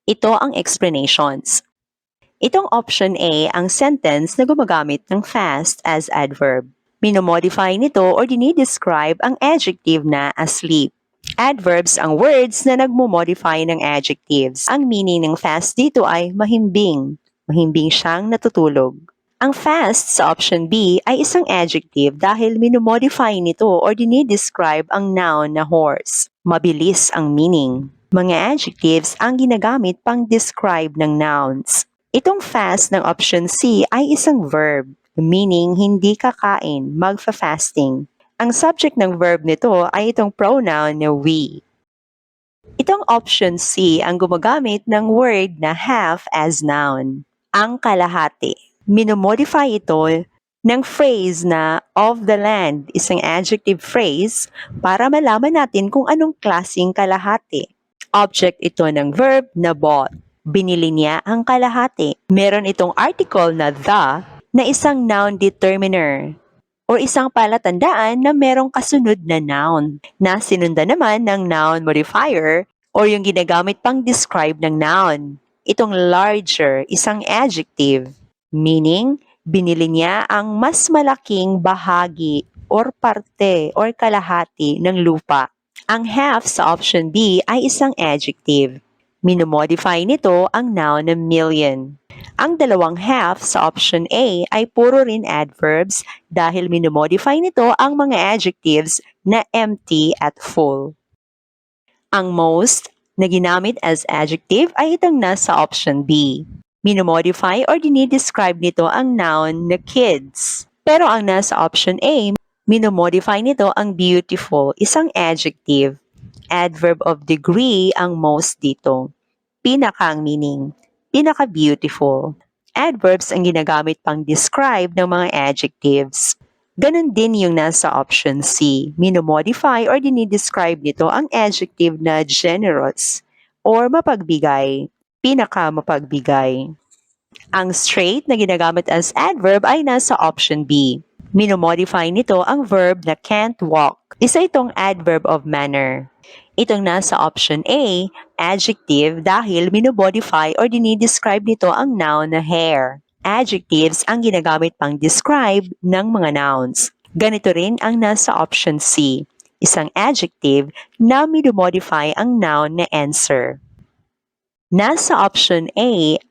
Ito ang explanations. Itong option A ang sentence na gumagamit ng fast as adverb. Minomodify nito or dinidescribe ang adjective na asleep. Adverbs ang words na nagmomodify ng adjectives. Ang meaning ng fast dito ay mahimbing. Mahimbing siyang natutulog. Ang fast sa option B ay isang adjective dahil minomodify nito or dinidescribe ang noun na horse. Mabilis ang meaning. Mga adjectives ang ginagamit pang describe ng nouns. Itong fast ng option C ay isang verb, meaning hindi kakain, magfa-fasting. Ang subject ng verb nito ay itong pronoun na we. Itong option C ang gumagamit ng word na half as noun, ang kalahati. Minomodify ito ng phrase na of the land, isang adjective phrase para malaman natin kung anong klaseng kalahati. Object ito ng verb na bought. Binili niya ang kalahati. Meron itong article na the na isang noun determiner o isang palatandaan na merong kasunod na noun na sinundan naman ng noun modifier o yung ginagamit pang describe ng noun. Itong larger, isang adjective, meaning binili niya ang mas malaking bahagi or parte or kalahati ng lupa. Ang half sa option B ay isang adjective. Minomodify nito ang noun na million. Ang dalawang half sa option A ay puro rin adverbs dahil minomodify nito ang mga adjectives na empty at full. Ang most na ginamit as adjective ay itong nasa option B. Minomodify or dinidescribe nito ang noun na kids. Pero ang nasa option A, minomodify nito ang beautiful, isang adjective. Adverb of degree ang most dito. Pinaka ang meaning. Pinaka-beautiful. Adverbs ang ginagamit pang describe ng mga adjectives. Ganon din yung nasa option C. Minomodify or dinidescribe nito ang adjective na generous or mapagbigay. Pinaka-mapagbigay. Ang straight na ginagamit as adverb ay nasa option B. Minomodify nito ang verb na can't walk. Isa itong adverb of manner. Itong nasa option A, adjective dahil minomodify or dinidescribe nito ang noun na hair. Adjectives ang ginagamit pang describe ng mga nouns. Ganito rin ang nasa option C, isang adjective na minomodify ang noun na answer. Nasa option A,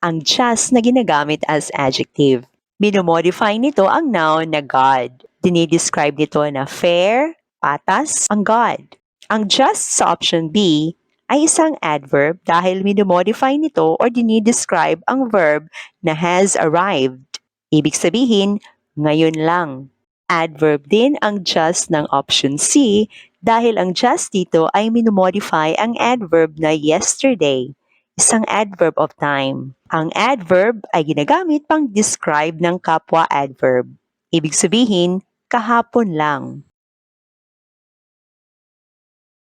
ang just na ginagamit as adjective. Minomodify nito ang noun na God. Dinidescribe nito na fair, patas, ang God. Ang just sa option B ay isang adverb dahil minomodify nito or dinidescribe ang verb na has arrived. Ibig sabihin, ngayon lang. Adverb din ang just ng option C dahil ang just dito ay minomodify ang adverb na yesterday, isang adverb of time. Ang adverb ay ginagamit pang describe ng kapwa adverb. Ibig sabihin, kahapon lang.